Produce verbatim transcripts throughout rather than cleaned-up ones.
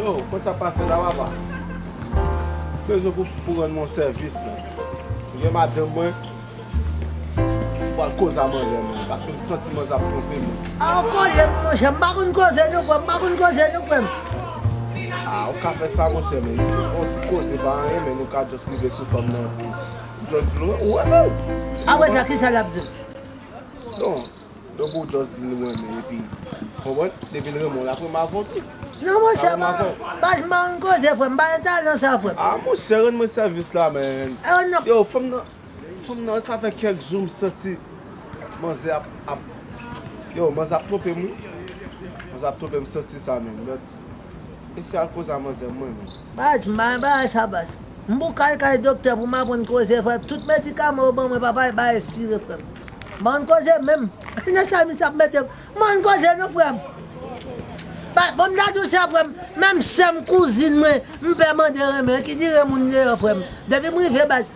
Yo, kòman sa pase la, papa? Bezwen pou, pou rann mwen sèvis, man. Gen madanm mwen, m pral koze a manzè mwen, paske m santi manzè ap twonpe mwen. A, w kole m, monchè, m pa konn koze non, frè m, m pa konn koze non, frè m. A, ou ka fè sa, monchè, men yon ti koze pa anyen, men nou ka just rive sou fanm nan pou jòj di l ou renmen l. Apre sa, kisa l ap di? Non, non, pou jòj di l ou renmen, epi, konprann, depi l renmen w, l ap renmen avè w tou. Non, monchè, pa, pa, pa konn koze, frè m, m pa gen talan sa, frè m. A, monchè, rann mwen sèvis la, man. Yo, fanm nan, fanm nan, sa fè kèk jou m santi manzè ap, ap, yo, manzè ap twonpe m, wi. Manzè ap twonpe m, santi sa menm. Mesye al koze a manzè mwen menm. Baz, m pa gen bagay sa, baz. M pou kay kay doktè pou m aprann koze, frè. Tout medikaman yo ban mwen, papa, e ba espire, frè m. M pa konn koze menm. Nan sa misye ap mete m. M pa konn koze non, frè m. Ba, bon, m ta di w sa, frè m. Menm sè m, kouzin mwen, m pè mande renmen, ki dire moun deyò, frè m. Depi m rive, baz,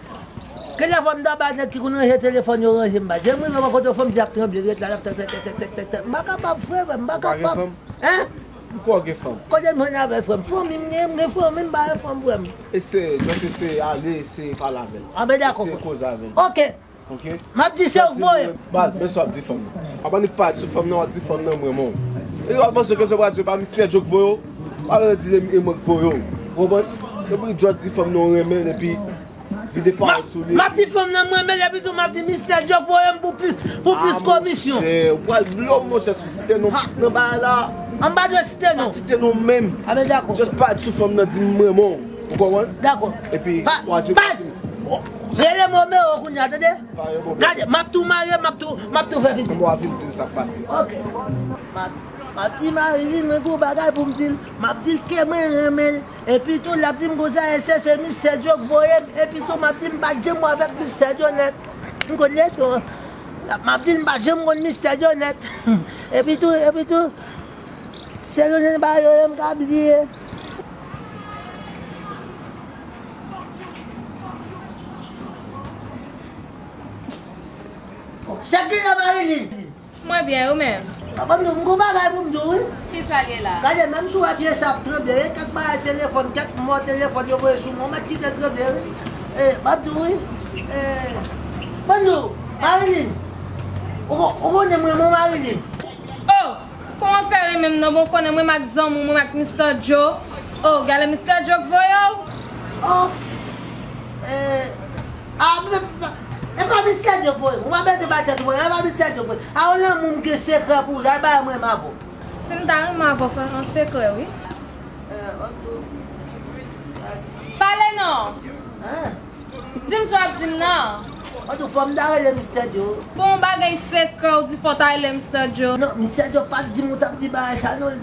Kilè fanm nan ba nèg ki konn ranje telefòn yo ranje m ba. Jan m rive bò kote fanm di ap tranble, li ret la, l ap tèk, tèk, tèk, tèk, tèk, tèk. M pa kapab, frè, m pa kapab. Ou pa gen fanm? Hein? Poukò w gen fanm? Kote m jwenn avè fanm? Fanmi m gen, m gen fanmi, m pa gen fanm, frè m. Eseye, just eseye ale, eseye pale avè l. A ben dakò. Eseye koze avè l. Ok. Ok? M ap di se ou k voye m. Baz, men sa w ap di fanm nan. Apa ni pa di sou fanm nan, w ap di fanm nan m renmen w. E w ap panse ke se w ap di, pa Mistè Djo k voye w? W ap di e mwen k voye w. Ou konprann? Epi just di fanm nan w renmen l, epi vide pawòl sou li. M ap di fanm nan m renmen l, epi tou m ap di Mistè Djo k voye m pou plis, pou plis komisyon. A, monchè, ou pral blo, monchè, sou site non nan bagay la. An m pa dwe site non. Pa site non menm. A ben dakò. Just pa di sou fanm nan, di m renmen w. Ou konprann? Dakò. Epi, w a di baz, rele m Romero kounye a, tande? Pa gen pwoblèm. Gade, m ap tou marye, m ap tou, m ap tou fè pitit. Kòman w a vin di m sa k pase? Ok. M ap, m ap di Marilyn, mwen gen yon bagay pou m di l. M ap di l ke mwen renmen l. Epi tou, l ap di m konsa, e se, se Mistè Djo k voye m. Epi tou, m ap di l m pa t janm wè avèk Mistè Djo nèt. M konn leson an. M ap di l m pa t janm konn Mistè Djo nèt. Epi tou, epi tou, se yo jen ba yo, yo m ka bliye. Sa k gen la, Marilyn? Mwen byen, ou menm? Papa m di w, m gon bagay pou m di w, wi. Kisa l ye la? Gade, menm si w wè pye sa ap tranble, e kèk bagay telefòn, kèk mò telefòn yo voye sou mwen, w mèt kite l tranble, wi. E, m ap di w, wi. E, ban m di w, Marilyn. Ou ko-, ou konnen mwen, mwen Marilyn. Oh! Kòman w fè renmen m nan? Bon, w konnen mwen m ak zanmi w, mwen m ak Mistè Djo. Oh, gade Mistè Djo k voye w? Oh! E, a, e pa Mistè Djo k voye m. Ou pa mete bay tèt ou, e pa Mistè Djo k voye m. A, yon lanmou m gen sekrè pou ou, sa e bagay mwen renmen avè w. Si m ta renmen avè w, fè an sekrè, wi. E, ban m di w. Pale non! Hein? Di m sa w ap di m nan. An tou fò m ta rele Mistè Djo. Pou yon bagay sekrè, w di fò w ta rele Mistè Djo. Non, Mistè Djo pa t di m ou t ap di bagay sa non.